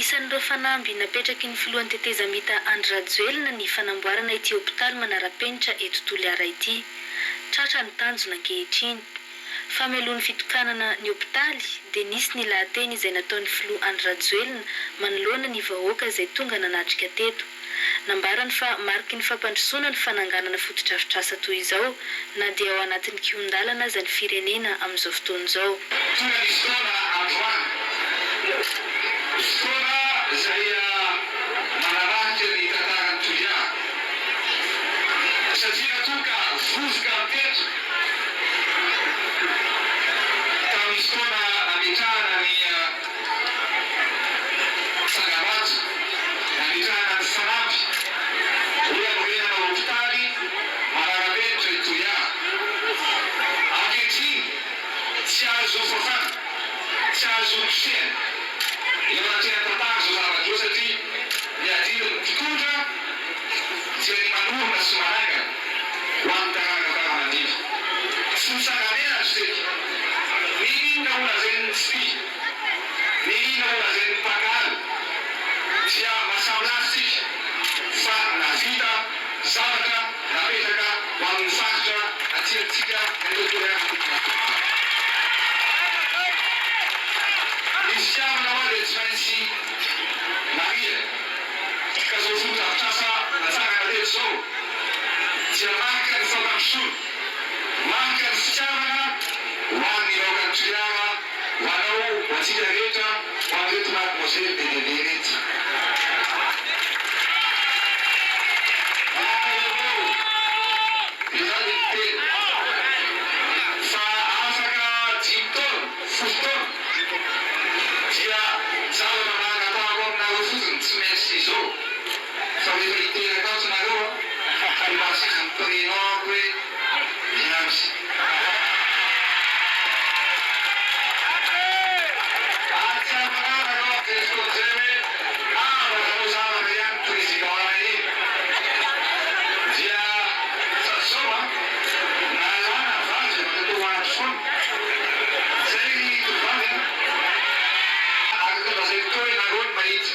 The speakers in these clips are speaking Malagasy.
Anisan'ireo fanamby napetraky ny filohan'ny tetezamita Andry Rajoelina ny fanamboarana ity hopitaly manara-penitra eto Toliara ity. Tratra ny tanjona ankehitriny. Fa mialoha ny fitokanana ny hopitaly dia nisy ny lahateny izay nataon'ny filoha Andry Rajoelina manoloana ny vahoaka izay tonga nanatrika teto. Nambarany fa mariky ny fampandrosoana ny fananganana fotodrafitrasa toy izao na dia ao anatin'ny kihon-dalana aza ny firenena amin'izao fotoana izao. Tonga ny fotoana androany, fotoana izay manamarika ny tantaran'i Toliara, satria raha toa ka vovoka teto tamin'ny fotoana nametrahana ny tsangambato, nametrahana ny fanamby hoe hanorenana hopitaly manara-penitra i Toliara. Ankehitriny, tsy azo fafana, tsy azo kosehana eo anatrehan'ny tantara izao zavatra izao satria ny adidin'ny mpitondra dia ny manorina sy manangana ho an'ny taranaka fara aman-dimby. Tsy mitsanga-menatra isika. N'inon'inona ho lazain'ny tsy tia, n'inon'inona ho lazain'ny mpankahala dia mahasahy milaza isika fa nahavita zavatra napetraka ho amin'ny faritra aty amintsika eto Toliara ny Tompon-tany. Ny fitiavana hoa dia tsy maintsy marihana ka izao fotodrafitrasa natsangana teto izao dia marika ny fampandrosoana, marika ny fitiavana ho an'ny vahoakan'i Toliara, ho anao, ho antsika rehetra, ho an'ireto mademoiselle be dia be ireto. Ianareo dia za dia miteny fa afaka dimy taona, folo taona dia ny zavatra mba angatahako aminareo fotsiny tsy maintsy izao fa rehefa hiteraka ato nareo an dia mba asivo ny prénom-ko hoe Miandry. Ary tsy afaka nareo amin'izay fotoana izay hoe ah mba nanao zavatra ihany ny président anay iny. Dia sady izao an, na lahy na vavy dia mba atao andry foana. Izay ry tovovavy an. Araka ny lazaiko teo hoe nareo no mahita.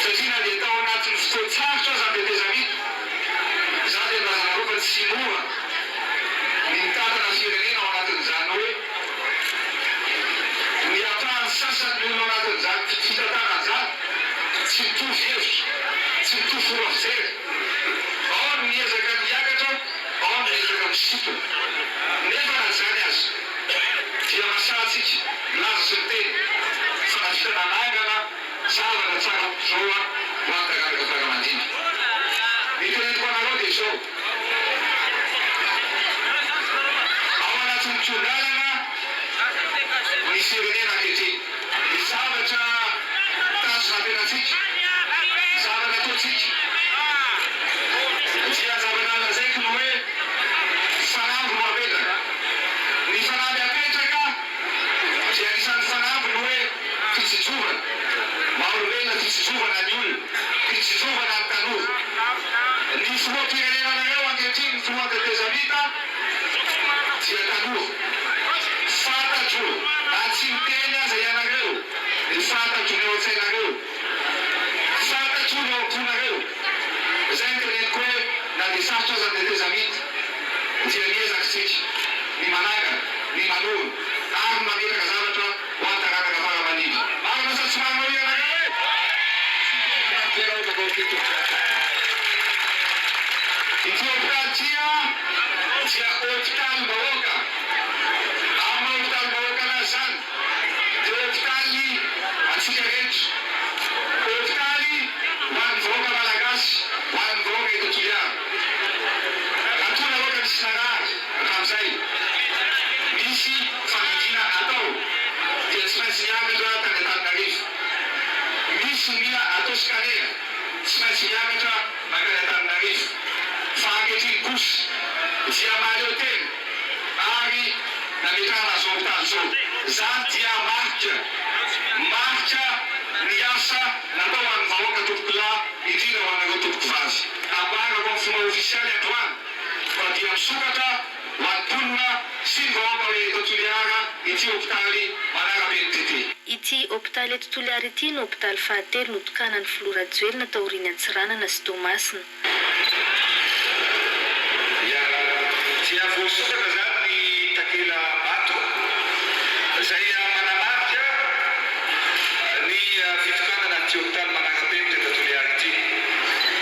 Satria na dia tao anatin'ny fotoan-tsarotra aza ny tetezamita, Izaho dia milaza anareo fa tsy mora ny mitantana firenena ao anatin'izany hoe ny ampahany sasany ny olona ao anatin'izany fitantanana izany tsy mitovy hevitra, tsy mitovy fomba fijery. Ao ny miezaka ny hiakatra, ao ny miezaka misintona. Nefa na izany aza dia masahantsika milaza sy miteny fa nahavita nanangana Zavatra tsara zao an ho an'ny taranaka fara aman-dimby. Ny teneniko anareo dia izao, ao anatin'ny tondalana ny firenena ankehitriny. Ny zavatra tanjona apetratsika, ny zavatra ataontsika dia zavatra lazaiko ny hoe fanamby no apetraka. Ny fanamby apetraka dia anisan'ny fanamby ny hoe fitsinjovana, maha olombelona fitsinjovana ny olona, fitsinjovana ny tanora. Ny filoham-pirenenanareo ankehitriny, ny filoha tetezamita dia tanora. Fantatro na tsy miteny aza ianareo dia fantatro ny ao an-tsainareo, fantatro ny ao am-ponareo. Izay no teneniko hoe na dia sarotra aza ny tetezamita dia miezaka isika ny manangana, ny manorina ary ny mametraka zavatra ho an'ny taranaka fara aman-dimby. Marina sa tsy marina hoy ianareo e? Ity hopitaly ity dia hopitalim-bahoaka. Amin'ny maha hopitalim-bahoaka anazy izany dia hopitaly antsika rehetra. Hopitaly ho an'ny vahoaka malagasy, ho an'ny vahoaka eto Toliara. Raha toa nareo ka misy narary hatramin'izay, misy fandidiana atao dia tsy maintsy miakatra tany Antananarivo. Misy ny mila atao scanner, tsy maintsy miakatra mankany Antananarivo. Fa ankehitriny kosa dia mahaleo tena ary nametrahana izao hopitaly izao. Izany dia marika, marika ny asa natao ho an'ny vahoaka tompokolahy, indrindra ho anareo tompokovavy. Ambarako amin'ny fomba ofisialy androany fa dia misokatra ho an'ny mponina. mponina sy ny vahoaka eto Toliara ity hopitaly manara-penitra ity. Ity hopitaly eto Toliara ity no hopitaly fahatelo notokanan'ny filoha Rajoelina taorian'i Antsiranana sy Toamasina. Dia voasokatra izany ny takela-bato izay manamarika ny fitokanana an'ity hopitaly manara-penitra eto Toliara ity.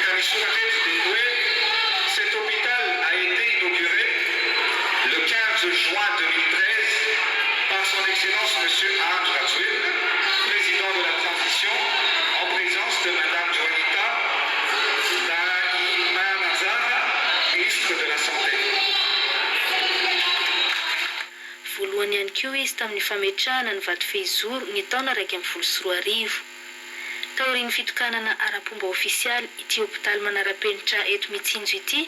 Ka ny soratra eto dia ny hoe, Cet hôpital a été inauguré le 15 juin 2013 par son Excellence Monsieur Andry Rajoelina, Président de la Transition, en présence de Madame Joanita Dahimananjara, Ministre de la Santé. Voalohany ihany koa izy tamin'ny fametrahana ny vato fehizoro ny taona 2011. Taorian'ny fitokanana ara-pomba ofisialy ity hopitaly manara-penitra eto Mitsinjo ity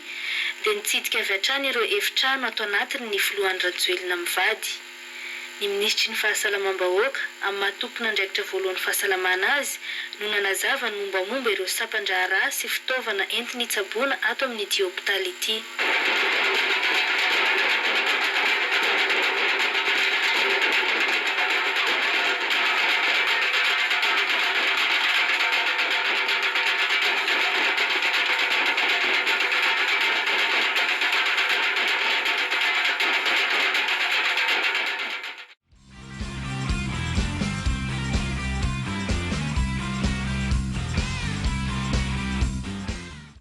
dia nitsidika avy hatrany ireo efitrano ato anatiny ny filoha Andry Rajoelina mivady. Ny minisitry ny Fahasalamam-bahoaka, amin'ny maha tompon'andraikitra voalohan'ny fahasalamana azy, no nanazava ny mombamomba ireo sampan-draharaha sy fitaovana entiny hitsaboana ato amin'ity hopitaly ity.